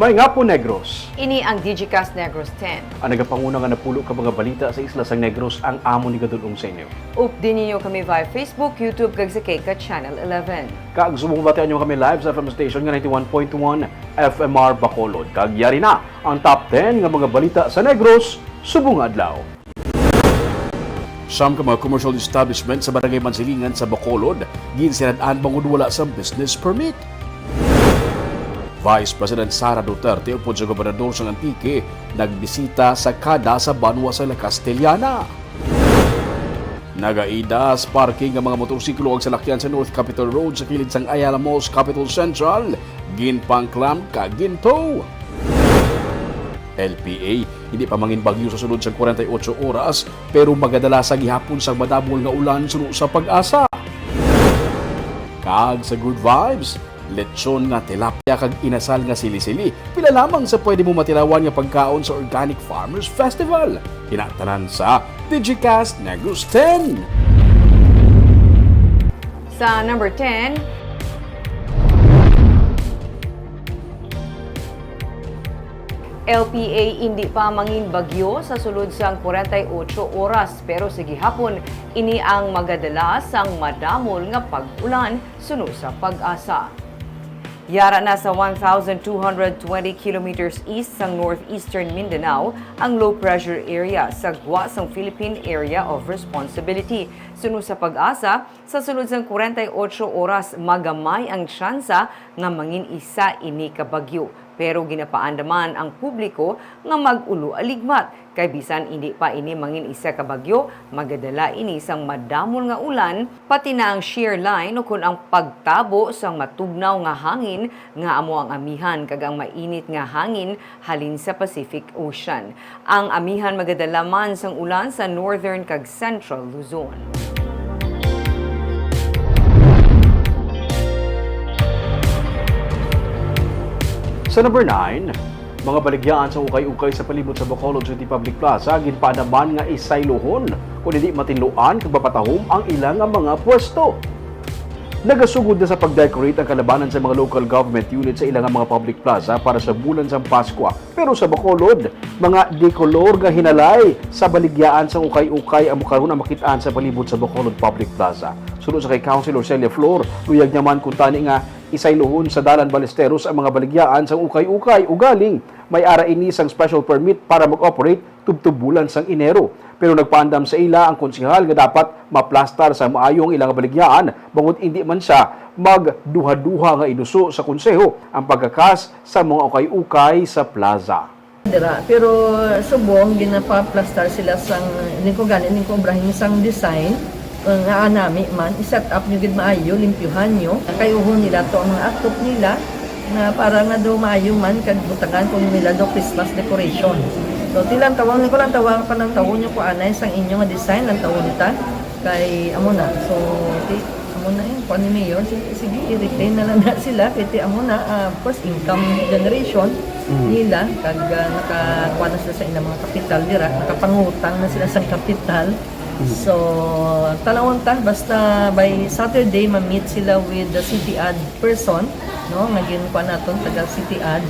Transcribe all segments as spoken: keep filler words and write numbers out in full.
Maayong hapon, Negros. Ini ang Digicast Negros ten. Ang nagapanguna nga napulo ka mga balita sa isla sang Negros ang amon igadul-ong sa inyo. Updi ninyo kami via Facebook, YouTube, kag sa K K Channel eleven. Kag subong mabatian nyo kami live sa F M station nga ninety-one point one F M R Bacolod. Kag yari na ang top ten nga mga balita sa Negros subong nga adlaw. Siyam ka mga commercial establishment sa Barangay Mansilingan sa Bacolod ginsirad-an bangod wala sang business permit. Vice President Sara Duterte upod sa gobernador sang Antique nagbisita sa kada sa banwa sa La Castellana. Nagaidas parking nga mga motorsiklo ug salakyan sa North Capitol Road sa kilid sang Ayala Malls Capitol Central, ginpangklam kag gintow. L P A, hindi pa mangin bagyo sa sulod sang kwarenta y ocho oras, pero magadala sa gihapon sang madamol nga ulan suno sa PAGASA. Kag sa Good Vibes, lechon nga tilapia kag inasal nga sili-sili, pila lamang sa pwede mo matilawan nga pagkaon sa Organic Farmers Festival. Kinatanan sa Digicast Negros ten. Sa number ten, L P A, hindi pa mangin bagyo sa sulod sang kwarenta y ocho oras, pero sa gihapon, ini ang magadala sang madamol nga pag-ulan suno sa PAGASA. Yara na sa one thousand two hundred twenty kilometers east sang northeastern Mindanao ang low pressure area sa gwa sang Philippine Area of Responsibility. Suno sa PAGASA, sa sulod sang kwarenta y ocho oras, magamay ang tsansa nga mangin isa ini ka bagyo. Pero ginapaandaman ang publiko nga mag-ulo aligmat, kay bisan indi pa ini mangin isa ka bagyo, magadala ini sang madamol nga ulan, pati na ang shear line ukon ang pagtabo sang matugnaw nga hangin nga amo ang amihan kag ang mainit nga hangin halin sa Pacific Ocean. Ang amihan magadala man sang ulan sa northern kag central Luzon. Sa number nine, mga baligyaan sang ukay-ukay sa palibot sa Bacolod City Public Plaza ginpaandaman nga isaylohon kon hindi matinluan kag mapatahom ang ila nga mga pwesto. Nagasugod na sa pag-decorate ang kalabanan sa mga local government unit sa ila nga mga public plaza para sa bulan sang Paskwa. Pero sa Bacolod, mga de color nga hinalay sa baligyaan sang ukay-ukay amo karon ang makit-an sa palibot sa Bacolod Public Plaza. Suno sa kay Councilor Celia Flor, luyag niya man kuntani nga isaylohon sa Dalan Ballesteros ang mga baligyaan sang ukay-ukay. Ugaling, may ara ini sang special permit para mag-operate tubtob bulan sang Enero. Pero nagpaandam sa ila ang konsehal nga dapat maplastar sa maayo ang ilang baligyaan, bangod indi man sia magduha-duha nga inuso sa konseho ang pagkakas sa mga ukay-ukay sa plaza. Dira, pero subong ginapaplastar sila sang, hindi ko gani, hindi ko obrahin sang design, uh, nga anami man, i-set up nyo gid maayo, limpyuhan nyo. Kayuhon nila to ang mga atop nila, nga para nga daw maayo man, kag butangan ko nila daw Christmas decoration. So, ti lantawon, ko lantawon, panantawon nyo ko anay sang inyo nga design, lantawon ta. Kay, amo na. So, ti, amo na eh, kuan ni Mayor, sige, sige, i-retain na lang na sila, kay ti, amo na, ah, of course, income generation Mm. nila, kag, ah, nakakuha na sila sa ilang mga kapital dira, nakapangutang na sila sa kapital. Mm. So, tanawon ta, basta by Saturday, ma-meet sila with the city ad person, no, nga ginkuha naton, taga city ad,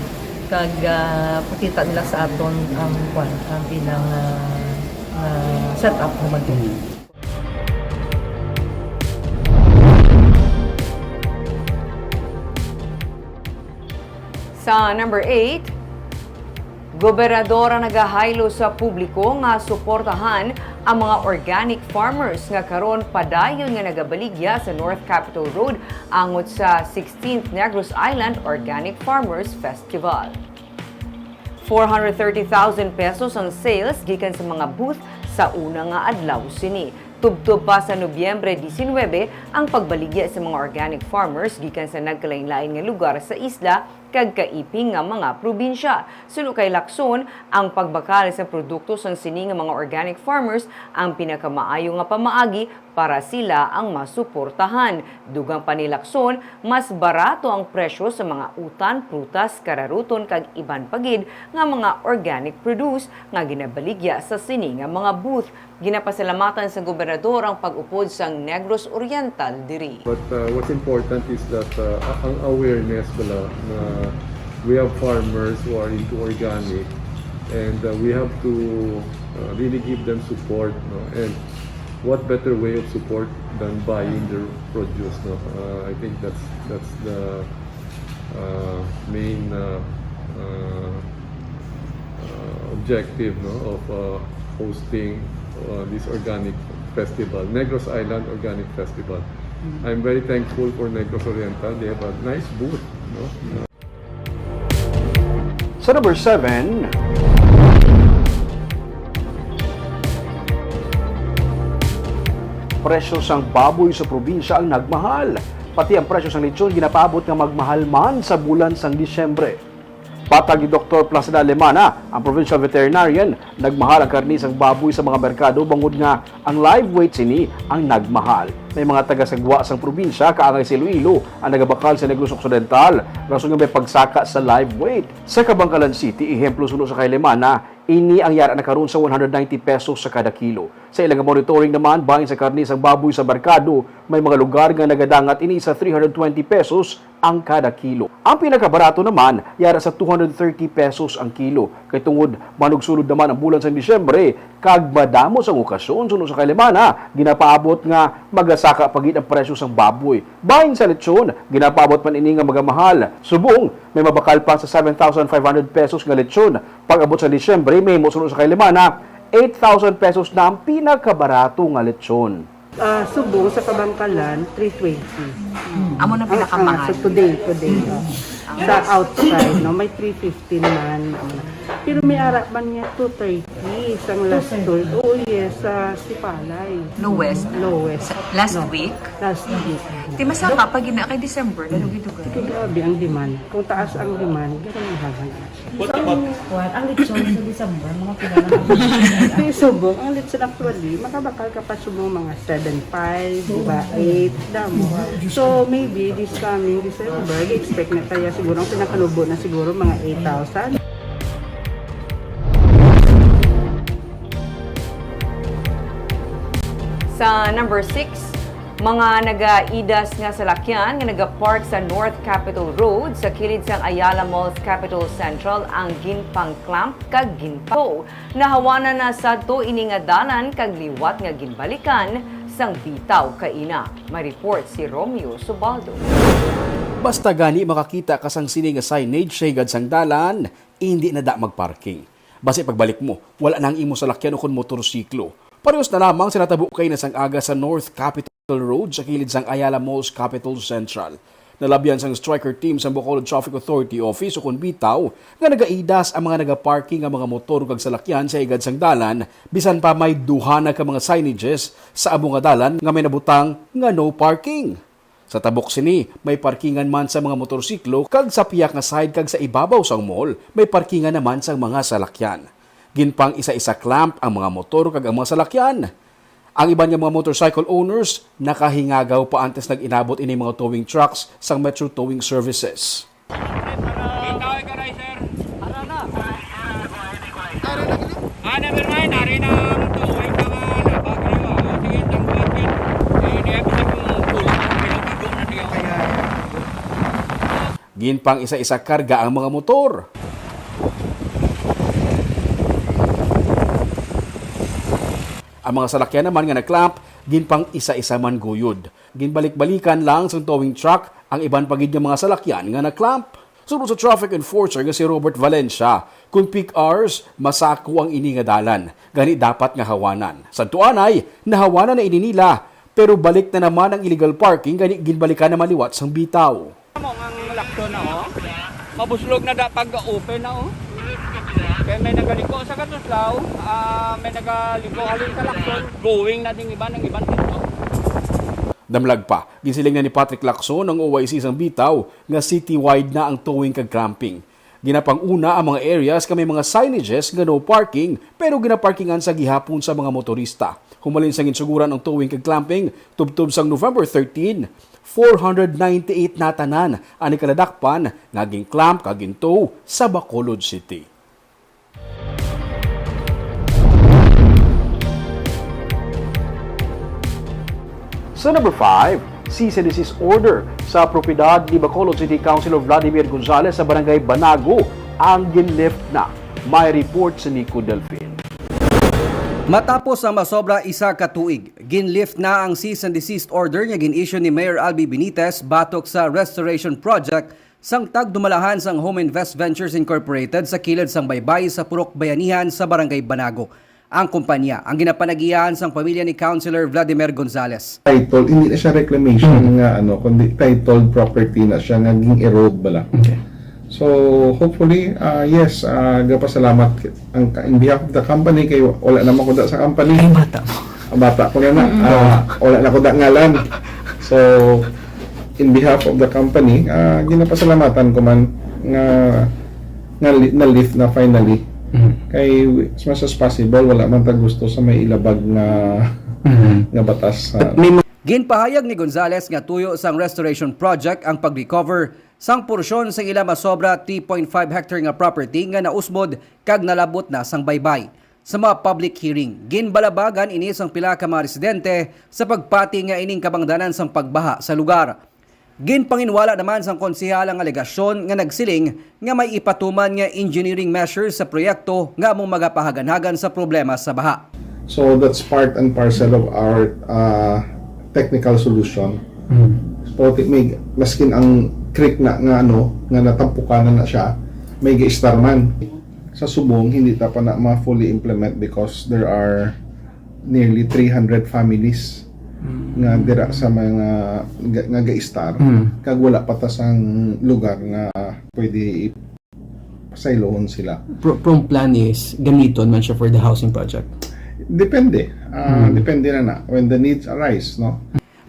kag, ah, pakita nila sa aton ang, kuan, ang ilang, ah, ah, setup naman to. Mm. Sa number eight, gobernador ang nagahaylo sa publiko nga suportahan ang mga organic farmers nga karon padayon nga nagabaligya sa North Capitol Road angot sa sixteenth Negros Island Organic Farmers Festival. Four hundred thirty thousand pesos ang sales gikan sa mga booth sa una nga adlaw sini. Tubtob pa sa Nobyembre diecinuebe ang pagbaligya sa mga organic farmers gikan sa nagkalainlain nga lugar sa isla kag kaiping nga mga probinsya. Suno kay Lacson, ang pagbakal sa produkto sang sini nga mga organic farmers ang pinakamaayo nga pamaagi para sila ang masuportahan. Dugang pa ni Lacson, mas barato ang presyo sa mga utan, prutas, kararuton kag iban pa gid nga mga organic produce nga ginabaligya sa sini nga mga booth. Ginapasalamatan sa gobernador ang pag-upod sang Negros Oriental diri. But, uh, what's important is that, uh, a-, ang awareness bala nga We have farmers who are into organic, and uh, we have to uh, really give them support. No? And what better way of support than buying their produce? No? Uh, I think that's that's the uh, main uh, uh, uh, objective, no, of uh, hosting uh, this organic festival, Negros Island Organic Festival. I'm very thankful for Negros Oriental. They have a nice booth. No? Sa number seven, presyo sang baboy sa probinsya ang nagmahal. Pati ang presyo sang lechon ginapaabot nga magmahal man sa bulan sang Disyembre. Patag ni Doktor Placida Alemana, ang provincial veterinarian, nagmahal ang karne sang baboy sa mga merkado bangod nga ang live weight sini ang nagmahal. May mga taga-sagwa sang probinsya kaangay sa Iloilo ang nagabakal sa Negros Occidental, rason nga may pagsaka sa live weight. Sa Kabankalan City, ehemplo suno sa kay Alemana, ini ang yara na karon sa one hundred ninety pesos sa kada kilo. Sa ilang monitoring naman, bahin sa karne sang baboy sa merkado, may mga lugar nga nagadangat ini sa three hundred twenty pesos ang kada kilo. Ang pinakabarato naman, yara sa two hundred thirty pesos ang kilo. Kay tungod manugsulod naman ang bulan sang Disyembre, kag madamo sang okasyon suno sa kay Alemana, ginapaabot nga magasaka pa gid ang presyo sang baboy. Bahin sa lechon, ginapaabot man ini nga magamahal. Subong, may mabakal pa sa seven thousand five hundred pesos nga lechon. Pag-abot sa Disyembre, mahimo suno sa kay Alemana, eight thousand pesos na ang pinakabarato nga lechon. Ah, subong sa Kabangkalan, three twenty. Amo na Ang, ang, pinakamahal. so today, today. Oh. Sa outside, no, may three fifty man. Pero may ara man niya two thirty sang last tour. Oh yes, sa Sipalay. Lowest. Lowest. Last No. week? Last week. Di masaka pag ina kay December, nalugi-dugay. Ito grabe ang demand. Kung taas ang demand, ganun ang haba niya. What about Kuwan, ang lechon sa December, mga pila na lang. Kaya subong, ang lechon actually, makabakal ka pa subong mga seven five, di ba? Eight, damo. So, maybe this coming December, i-expect na kaya siguro, ang pinakanubo na siguro, mga eight thousand. Sa number six, mga nagaidas nga salakyan nga nagapark sa North Capitol Road sa kilid sang Ayala Malls Capitol Central ang ginpang-clamp kag ginpang-tow. Nahawanan na sadto ini nga dalan kag liwat nga ginbalikan sang bitaw kaina. May report si Romeo Subaldo. Basta gani makakita ka sang sini nga signage sa higad sang dalan, indi na da magparking. Basi pagbalik mo, wala na ang imo salakyan ukon motorsiklo. Parehos na lamang sa natabo kaina sang aga sa North Capitol Road sa kilid sang Ayala Malls Capitol Central. Nalabyan sang striker team sang Bacolod Traffic Authority Office ukon bitaw nga nagaidas ang mga nagaparking nga mga motor kag salakyan sa higad sang dalan, bisan pa may duha na ka mga signages sa amo nga dalan nga may nabutang nga no parking. Sa tabok sini, may parkingan man sa mga motorsiklo kag sa pihak nga side kag sa ibabaw sang mall, may parkingan naman sang mga salakyan. Ginpang-isa-isa clamp ang mga motor kag ang mga salakyan. Ang iban nga mga motorcycle owners nakahingagaw pa antes nag-inabot ini mga towing trucks sang Metro Towing Services. Ikaw ay karay, sir. Ara na. Ah, number nine, ari na ang towing na nga nabag na yun. Ah, sige, tanggulat yan. Eh, niya bisa kung kulang ang pinagkigo na niya. Ginpang-isa-isa karga ang mga motor. Ang mga salakyan naman nga na-clamp, ginpang-isa-isa man guyod. Ginbalik-balikan lang sang towing truck ang iban pa gid nga mga salakyan nga na-clamp. Suno sa traffic enforcer nga si Robert Valencia, kung peak hours, masako ang ini nga dalan. Gani dapat nga hawanan. Sadto anay, nahawanan na ini nila, pero balik na naman ang illegal parking gani ginbalikan naman liwat sang bitaw. Amo nga ang lakton na, oh. Mabuslog na da pag open na, oh. Kaya may nagaliko sa Katuslaw, ah, may nagaliko halin sa Lacson. Going na ding iban, ang iban dito. Damlag pa, ginsiling na ni Patrick Lacson, ang O I C sang bitaw, nga citywide na ang towing kag clamping. Ginapang-una ang mga areas nga may mga signages nga no parking, pero ginaparkingan sa gihapon sa mga motorista. Humalin sa ginsuguran ang towing kag clamping, tubtob sang November thirteen, four hundred ninety-eight na tanan ang nikaladakpan nga gin-clamp kag gin-tow sa Bacolod City. Sa number five, Cease and desist order sa propiedad ni Bacolod City Councilor Vladimir Gonzales sa Barangay Banago ang ginlift na. May report si Nico Delfin. Matapos ang masobra isa ka tuig, ginlift na ang cease and desist order nga gin-issue ni Mayor Albi Benitez batok sa restoration project sang tagdumalahan sang Home Invest Ventures Incorporated sa kilid sang baybay sa Purok Bayanihan sa Barangay Banago. Ang kumpanya ang ginapanagiyahan sang pamilya ni Councilor Vladimir Gonzales. Title, hindi na siya reclamation Mm. nga ano, kundi titled property na siya nga ging-erode bala. Okay. So, hopefully, ah, yes, ah, gapasalamat ang, in behalf of the company, kay wala na man ko da sa company. Ay, bata mo. Ang bata ko na na, Mm. ah, wala na ko da ngalan. So, in behalf of the company, ah, ginapasalamatan ko man nga, nga li-, na-lift na finally. Mm. Kay, as much as possible, wala man ta gusto sa may ilabag nga, Mm. nga batas, ah. May ma- Ginpahayag ni Gonzales nga tuyo sang restoration project ang pag-recover sang porsyon sang ila masobra three point five hectare nga property nga nausmod kag nalabot na sang baybay. Sa mga public hearing, ginbalabagan ini sang pila ka mga residente sa pagpati nga ining kabangdanan sang pagbaha sa lugar. Ginpanginwala naman sang konsehal ang alegasyon nga nagsiling nga may ipatuman nga engineering measures sa proyekto nga among magapahaganhagan sa problema sa baha. So that's part and parcel of our, uh, technical solution. Mm. So, ti-, may, maskin ang creek na nga, ano, nga natampukanan na siya, may gaistar man. Sa subong, hindi ta pa na ma-fully implement because there are nearly three hundred families Mm. nga dira sa mga ga-, nga gaistar, Mm. kag wala pa ta sang lugar nga pwede ipasaylohon sila. Pro-, prong plan is gamiton man siya for the housing project? Depende. Ah, Mm. depende na na when the needs arise, no?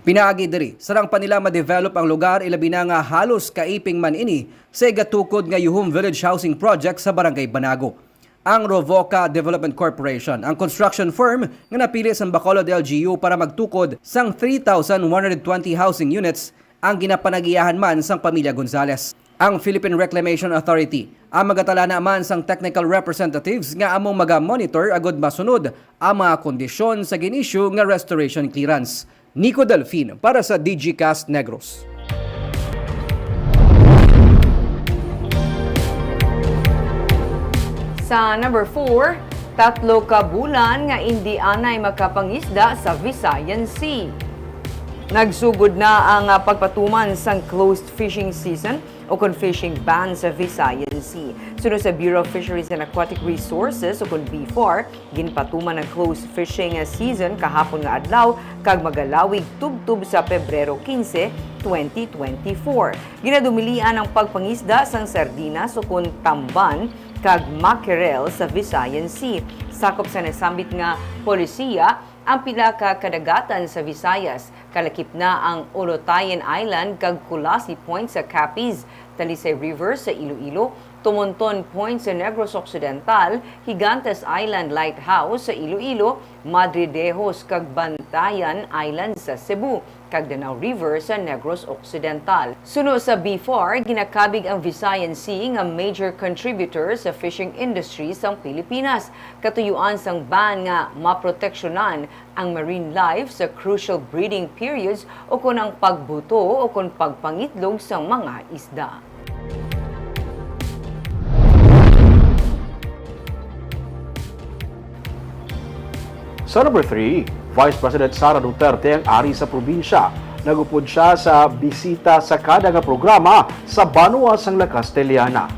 Pinaagi diri, sarang pa nila ma-develop ang lugar, ilabi na nga halos kaiping man ini sa igatukod nga Yuhum Village Housing Project sa Barangay Banago. Ang Rovoca Development Corporation ang construction firm nga napili sang Bacolod L G U para magtukod sang three thousand one hundred twenty housing units ang ginapanagiyahan man sang pamilya Gonzales. Ang Philippine Reclamation Authority ang magatalana man sang technical representatives nga among maga-monitor agud masunod ang mga kondisyon sa gin-issue nga restoration clearance. Nico Delfin para sa Digicast Negros. Sa number four, tatlo ka bulan nga indi anay makapangisda sa Visayan Sea. Nagsugod na ang, ah, pagpatuman sang closed fishing season o kon fishing ban sa Visayan Sea. Suno sa Bureau of Fisheries and Aquatic Resources o kon BFAR, ginpatuman ang closed fishing season kahapon nga adlaw kag magalawig tubtob sa Pebrero quince, twenty twenty-four. Ginadumilian ang pagpangisda sang sardinas o kon tamban kag mackerel sa Visayan Sea. Sakop sa nasambit nga polisiya ang pila ka kadagatan sa Visayas, kalakip na ang Olotayan Island kag Culasi Point sa Capiz, Talisay River sa Iloilo, Tumonton Point sa Negros Occidental, Gigantes Island Lighthouse sa Iloilo, Madridejos kag Bantayan Island sa Cebu, kag Danao River sa Negros Occidental. Suno sa BFAR, ginakabig ang Visayan Sea nga major contributor sa fishing industry sang Pilipinas. Katuyuan sang ban nga maproteksyonan ang marine life sa crucial breeding periods o kon ang pagbuto o kon pagpangitlog sang mga isda. Sa number three, Vice President Sara Duterte ang ari sa probinsya. Nag-upod siya sa bisita sa kada nga programa sa banwa sang La Castellana.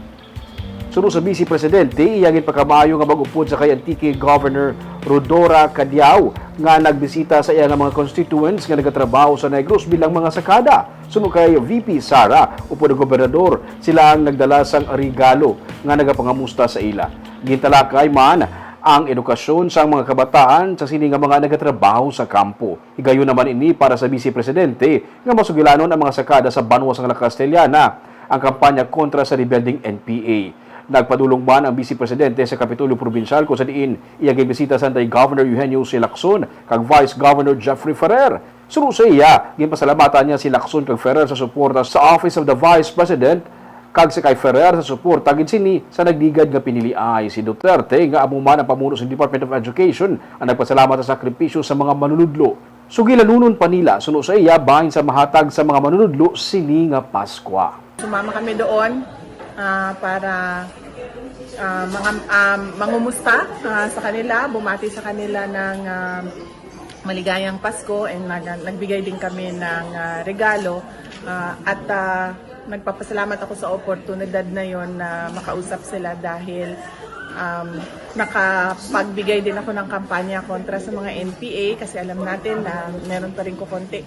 Suno sa Vice Presidente, iya ginpakamaayo nga mag-upod sa kay Antique Governor Rhodora Cadiao nga nagbisita sa iya nga mga constituents nga nagatrabaho sa Negros bilang mga sakada. Suno kay V P Sara, upod ang gobernador, sila ang nagdala sang regalo nga nagapangamusta sa ila. Gintalakay man ang edukasyon sang mga kabataan sa sini nga mga nagatrabaho sa kampo. Higayon naman ini para sa Vice Presidente nga masugilanon ang mga sakada sa banwa sang La Castellana ang kampanya kontra sa rebelding N P A. Nagpadulong man ang Vice Presidente sa Kapitolyo Probinsyal, kung sa diin iya ginbisita sa anday Governor Eugenio C. Lacson kag Vice Governor Jeffrey Ferrer. Suno sa iya, ginpasalamatan niya si Lacson kag Ferrer sa suporta sa Office of the Vice President kag si kay Ferrer sa suporta gid sini sa nagligad nga piniliay. Si Duterte, nga amo man ang pamuno sa Department of Education, ang nagpasalamat sa sakripisyo sa mga manunudlo. Sugilanunon pa nila suno sa iya bahin sa mahatag sa mga manunudlo sini nga Paskwa. Sumama kami doon, ah, para, ah, mga, ah, mangumusta, ah, sa kanila, bumati sa kanila ng, ah, maligayang Pasko, and nag-, nagbigay din kami ng, ah, regalo, ah, at, ah, nagpapasalamat ako sa oportunidad na yon na makausap sila dahil, um, nakapagbigay din ako ng kampanya kontra sa mga N P A kasi alam natin na meron pa rin kukonti,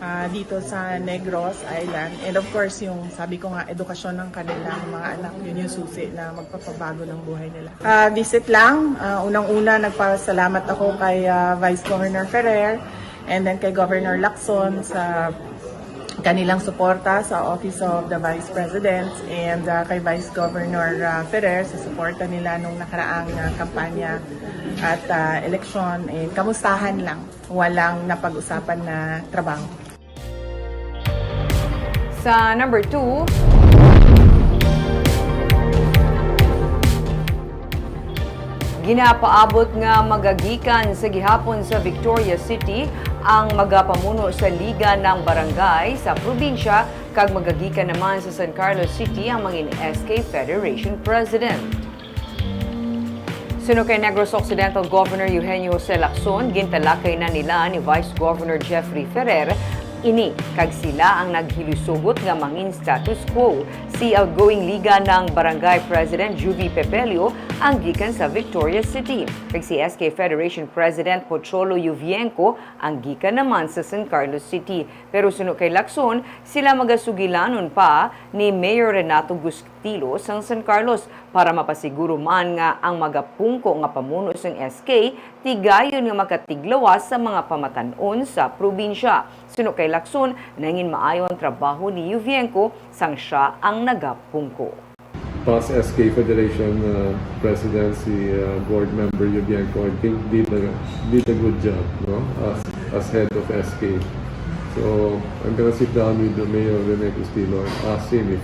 ah, dito sa Negros Island. And of course, yung sabi ko nga, edukasyon ng kanilang mga anak, yun yung susi na magpapabago ng buhay nila. Ah, visit lang. Ah, unang-una, nagpasalamat ako kay, ah, Vice Governor Ferrer and then kay Governor Lacson sa kanilang suporta sa Office of the Vice President and, ah, kay Vice Governor, ah, Ferrer sa suporta nila nung nakaraang, ah, kampanya at, ah, eleksyon. And kamustahan lang. Walang napag-usapan na trabaho. Sa number two, ginapaabot nga magagikan sa gihapon sa Victoria City ang magapamuno sa Liga ng Barangay sa probinsya kag magagikan naman sa San Carlos City ang mangin S K Federation President. Suno kay Negros Occidental Governor Eugenio Jose Lacson, gintalakay na nila ni Vice Governor Jeffrey Ferrer ini, kag sila ang naghilusugot nga mangin status quo. Si outgoing Liga ng Barangay President Juvie Pepelio ang gikan sa Victoria City, kag si S K Federation President Pocholo Yuvienco ang gikan naman sa San Carlos City. Pero suno kay Lacson, sila magasugilanon pa ni Mayor Renato Gustilo sang San Carlos para mapasiguro man nga ang magapungko nga pamuno sang S K tigayon nga makatiglawas sa mga pamatan-on sa probinsya. Suno kay Lacson, nangin maayo ang trabaho ni Yuvienco sang siya ang nagapungko. Past S K Federation, uh, President, si, uh, Board Member Yuvienco, I think, did a, did a good job, no? As, as head of S K. So, I'm gonna sit down with the Mayor Rene Castillo and ask him if,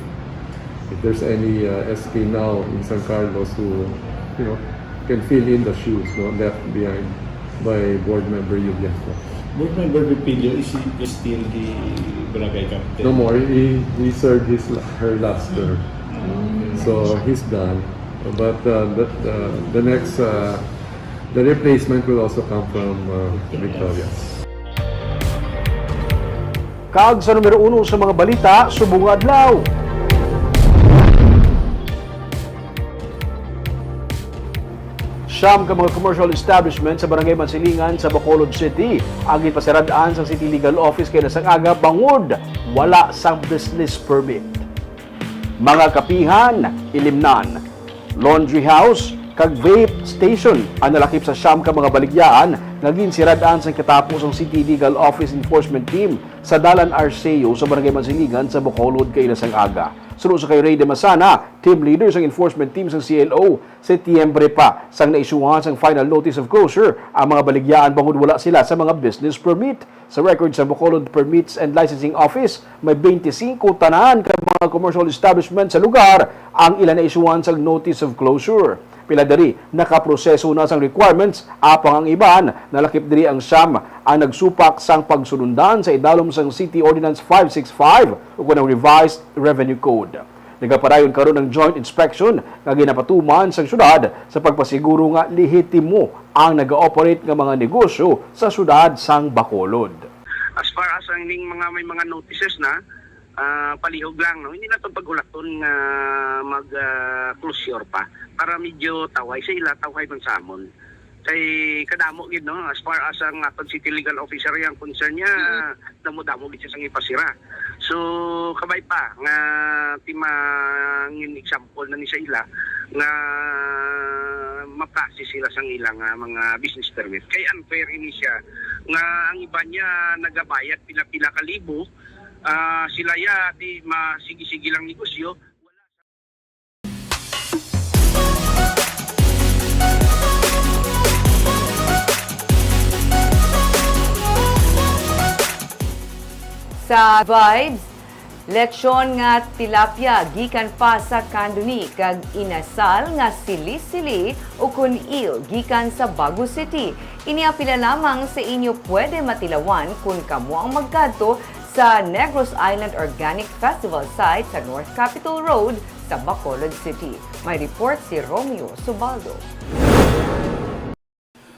if there's any, uh, S K now in San Carlos who, you know, can fill in the shoes, no, left behind by Board Member Yuvienco. Board Member Pepilio, is he still the barangay captain? No more. He, he served his la-, her last term. Ah, okay. So, he's done. But, uh, the, uh, the next, uh, the replacement will also come from, uh, Victoria. Kag sa numero uno sa mga balita subong nga adlaw, siyam ka mga commercial establishment sa Barangay Mansilingan sa Bacolod City ang ginpasirad-an sang City Legal Office kaina sang aga bangod wala sang business permit. Mga kapihan, ilimnan, laundry house, kag vape station ang nalakip sa siyam ka mga baligyaan nga ginsirad-an sang katapo sang City Legal Office Enforcement Team sa Dalan Arceo sa Barangay Mansilingan sa Bacolod kaina sang aga. Suno sa kay Ray De Masana, team leader sang enforcement team sang C L O, Setyembre pa sang naisyuhan sang final notice of closure ang mga baligyaan bangod wala sila sa mga business permit. Sa record sa Bacolod Permits and Licensing Office, may twenty-five tanan ka mga commercial establishment sa lugar ang ila naisyuhan sang notice of closure. Pila diri nakaproseso na sang requirements, apang ang iban nalakip diri ang siyam ang nagsupak sang pagsulundan sa idalom sang City Ordinance five six five ukon ang Revised Revenue Code. Nagapadayon karon ang joint inspection nga ginapatuman sang syudad sa pagpasiguro nga lehitimo ang naga-operate nga mga negosyo sa syudad sang Bacolod. As far as ang ning mga may mga notices na, ah, palihog lang, no? Hindi naton paghulaton nga mag, ah, closure pa para medyo tawhay sa ila, tawhay man sa amon. Kay kadamo gid, no, as far as ang aton city legal officer, ang concern niya, Mm. damo-damo gid siya sang ipasira. So, kabay pa nga ti mangin example na ni sa ila nga ma-process sila sang ila nga mga business permit. Kay unfair ini siya nga ang iba niya nagabayad pila-pila ka libo, ah, sila ya di masigi-sige lang negosyo. Sa Vibes, Lechon nga tilapia gikan pa sa Candoni kag inasal nga sili-sili o kun eel gikan sa Bago City. Ini apila lamang sa inyo pwede matilawan kun kamo ang magkadto sa Negros Island Organic Festival site sa North Capitol Road sa Bacolod City. May report si Romeo Subaldo.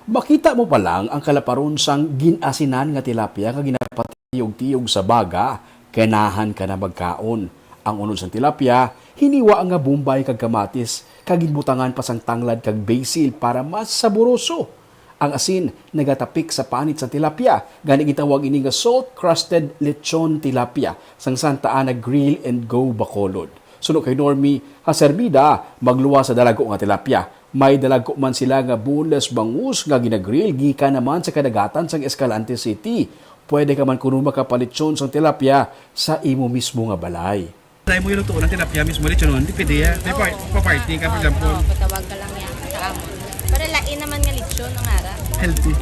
Makita mo pa lang ang kalaparon sang gin-asinan nga tilapia nga ginapatiyog-tiyog sa baga, ganahan ka na magkaon. Ang unod sang tilapia, hiniwa nga bombay kag kamatis, kag ginbutangan pa sang tanglad kag basil para mas saboroso. Ang asin nagatapik sa panit sa tilapia, gani gitawag ini nga salt-crusted lechon tilapia sang Santa Ana Grill and Go Bacolod. Suno kay Normie Hasermida, magluwas sa dalagko nga tilapia. May dalagko man sila nga boneless bangus nga ginagrill gikan naman sa kadagatan sang Escalante City. Pwede ka man kuno makapalechon sang tilapia sa imo mismo nga balay. Try mo yung lutuan ng tilapia mismo, lechonon. Depende yan. May par-, Oo. pa-party ka, for example. Oo, patawag ka lang yan sa amon. Para lain naman nga lechon ang ara. Healthy.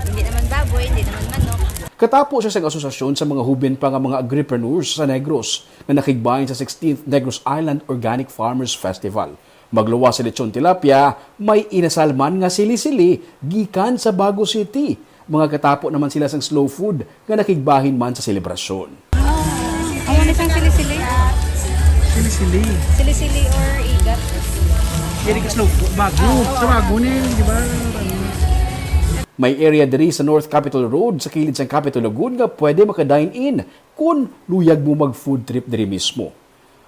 Hindi naman baboy, hindi naman manok. Katapo siya sang asosasyon sa mga huben pa nga mga agripreneurs sa Negros nga nakigbahin sa sixteenth Negros Island Organic Farmers Festival. Magluwas sa lechon tilapia, may inasal man nga sili-sili gikan sa Bago City. Mga katapo naman sila sang slow food nga nakigbahin man sa selebrasyon. Amo ni sang sili-sili. Sili-sili. Sili-sili or igat. Diri ka slow food. Bago. Oo, Sa oo. Bago ni, di ba? May area diri sa North Capitol Road, sa kilid sang Capitol Lagoon, nga pwede maka-dine-in kun luyag mo mag-food trip diri mismo.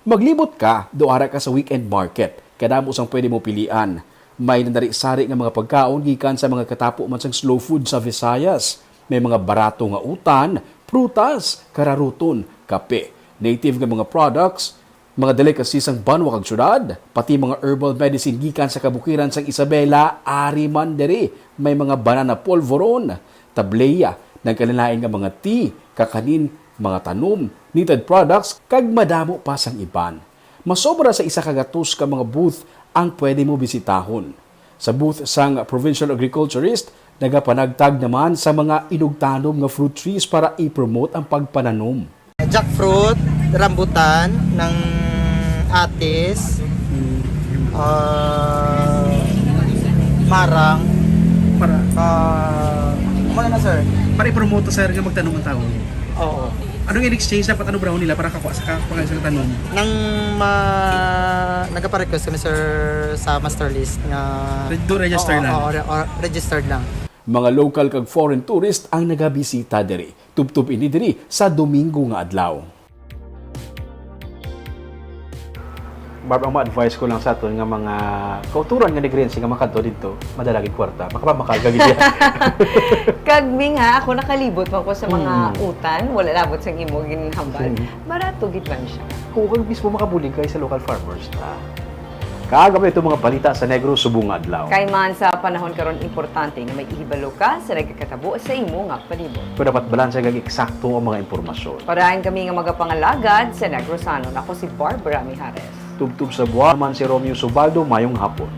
Maglibot ka, daw ara ka sa weekend market. Kadamo sang pwede mo pilian. May nanari-sari nga mga pagkaon gikan sa mga katapo man sang slow food sa Visayas. May mga barato nga utan, prutas, kararuton, kape, native nga mga products, mga delicacy sang banwa kag syudad, pati mga herbal medicine gikan sa kabukiran sang Isabela, ari man diri. May mga banana polvoron, tableya, nagkalain-lain nga mga tea, kakanin, mga tanom, knitted products, kag madamo pa sang iban. Masobra sa isa ka gatos ka mga booth ang pwede mo bisitahon. Sa booth sang provincial agriculturist, nagapanagtag naman sa mga inugtanom nga fruit trees para i-promote ang pagpananom. Jackfruit, rambutan, ng atis, ah, marang, Para, ah, wala na, sir. Para i-promote, sir, nga magtanom ang tao. Oo. Anong in exchange dapat ano brown nila para kakuha sa ka-, pagkain sa tanom? Nang ma-, nagpa-request kami, sir, sa master list nga Re-, do register Oo, lang? oo, re-, o, registered lang. Mga local kag foreign tourist ang nagabisita diri. Tubtob ini diri sa Domingo nga adlaw. Barb, ang ma-advise ko lang sa aton nga mga kauturan nga Negrense nga makadto didto, madala gid kwarta. Makapamakal ka gid yan. Kag, Ming, ha, ako nakalibot man ko sa mga Mm. utan, wala labot sang imo ginhambal. Mm. Barato gid man siya. Oo, kag mismo makabulig kay sa local farmers ta. Kag amo ito mga balita sa Negros subong nga adlaw. Kay man sa panahon karon, importante nga may ihibalo ka sa nagakatabo sa imo nga palibot. Kung dapat balanse kag eksakto ang mga impormasyon. Parahan kami nga magapangalagad sa Negrosanon. Ako si Barbara Mijares. Tubtob sa buwan man si Romeo Subaldo, mayong hapon.